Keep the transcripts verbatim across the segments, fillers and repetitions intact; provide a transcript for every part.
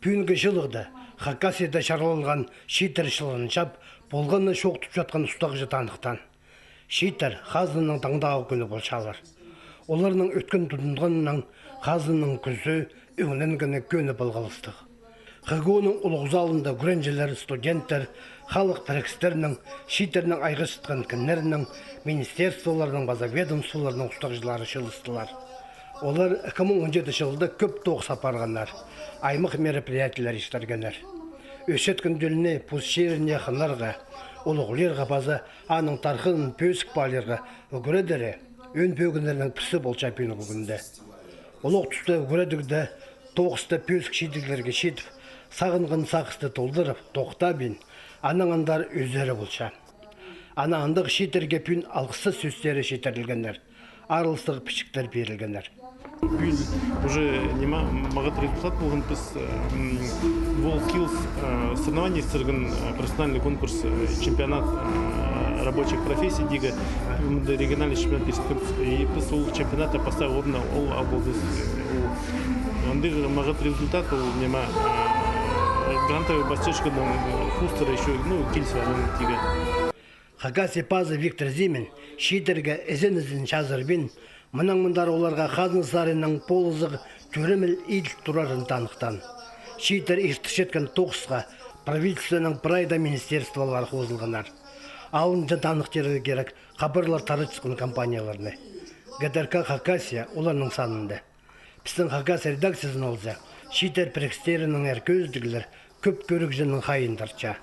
Пӱӱнгі чылығда Хакасияда чарлалған Чииттер чылын чап, полғанны чоохтап чатхан устағҷы таныхтаан. Чииттер хазнаның таңдағы кӱні полчалар. Оларның ӧткін тудынғаннаң хазнаның кӱзі, ӧңненгені кӧні палғалыстығ. ХГУ-ның улуғ залында ӱгренҷілер, студенттер, халых пірігістернің, чииттернең айғасчатхан кіннернің, министерстволарның паза ведомстволарның устағҷылары чыылыстылар. Олар ікі муң он читі чылда кӧп тоғыс апарғаннар, аймах мероприятиелер иртіргеннер. Ӧсчеткен тӧлні пос чиріне хынарға, улуғлирға паза аның тархынын пӧзік паалирға ӱгредері ӧӧн пӧгіннернің пірсі полча пӱӱнгі кӱнде. Улуғ туста ӱгредігде, тоғыста пӧзік чидіглерге читіп, сағынған сағысты толдырып, тохтабин, анаң андар ӧзері полча. Анаң андағ чииттерге пӱӱн алғыс сӧстері читірілгеннер, араластығ пічіктер пирілгеннер. Пӱӱн уже ниме, маңат результат полған, піс, м, WorldSkills, э, соревнование иртірген, э, профессиональный конкурс, э, чемпионат, э, рабочих профессий, тигі, мында региональный чемпионат иртірген, и піс ол чемпионатта пастағы орынны ол алғабыс, э, ол. Андағ маңат результат, ол ниме, э, грантовый поддержканың, э, хоостыра ещё, ну, килісіп алған тигі. Хакасия пазы Виктор Зимин чииттерге ізен-ізен чазырбин, мынаң мындар оларға хазна саринаң полызығ тӧреміл иділ турарын таныхтаан. Чииттер иртірчеткен тоғысха правительствоның прай даа министерстволары хозылғаннар. Алынҷа таныхтирға кирек хабарлар таратчатхан компанияларны. ГТРК Хакасия оларның санында. Пістің Хакас редакциязын алза, чииттер пірігістерінеңер кӧзідіглер кӧп кӧрігҷінің хайиин тартча.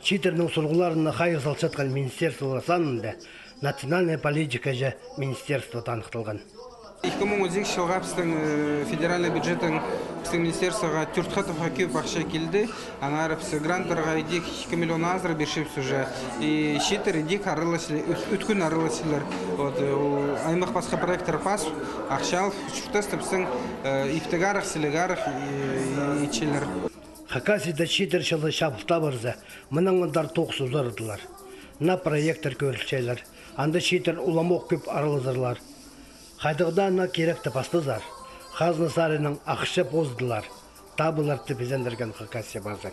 Чииттернің сурығларына хайығ салчатхан министерстволар санында национальная политикаҷа министерство таныхталған. Ікі муң он сигізінҷі чылға пістің, э, федеральный бюджеттең пістің министерствоға тӧрт хатапха кӧп ахча килді. Аннаңар піс гранттарға идӧк ікі миллион азыра пирчебіс уже. И чииттер идӧк араласчалар, ӧт-, ӧткін араласчалар. Вот, э, ол аймах пасха проекттер пас, ахча алып, чуртаста пістің, э, иптіг арах, сіліг арах, и, и, итчелер. Хакасияда чииттер чылы чабылта парза, мынаң мындар тоғыс узарадылар. Наа проекттер кӧрілчелер, анда чииттер уламох кӧп аралазарлар. Хайдағ даа наа киректі пастазар, хазна саринаң ахча позыдылар, табылар тіп изендірген Хакасия пазы.